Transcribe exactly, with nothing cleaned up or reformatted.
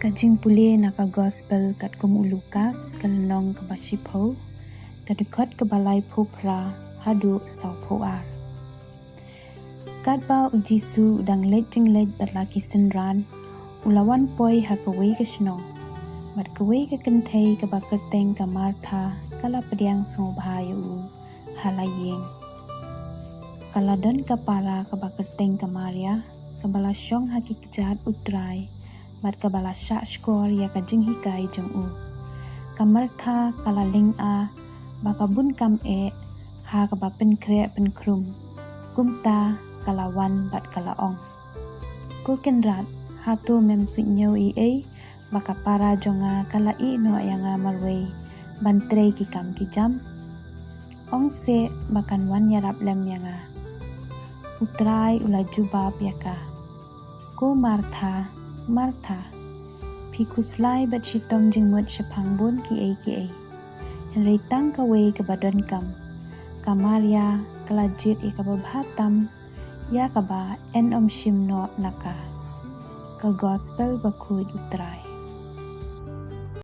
Jingpule na ka Gospel katkum u Lukas, ka lynnong kaba shiphew, ka dkhot kaba laiphew phra haduh sawphew ar. Katba u Jisu u dang leit jingleit bad la ki synran, u la wan poi ha kawei ka shnong. Bad kawei ka kynthei kaba kyrteng ka Martha ka la pdiang sngewbha ïa u ha la ïing. Ka la don ka para kaba kyrteng ka Maria, kaba la shong ha ki kjat u Trai, bad kaba la shah shkor ïa ka jinghikai jong u. Ka Martha ka la lynga ba ka bun kam eh ha kaba pynkhreh pynkhrum. Kumta ka la wan bad ka la ong, "Ko Kynrad, hato mem suidñiew ei ei ba ka para jong nga ka la ïeh noh ïa nga marwei ban trei ki kam ki jam? Ong seh ba kan wan ïarap lem ïa nga." U Trai u la jubab ïa ka, "Ko Martha, Martha, phi khuslai bad shitom jingmut shaphang bun kiei kiei. Hynrei tang kawei kaba donkam. Ka Maria ka la jied ïa kaba bha tam, ïa kaba yn ym shim noh na ka." Ka Gospel bakhuid u Trai.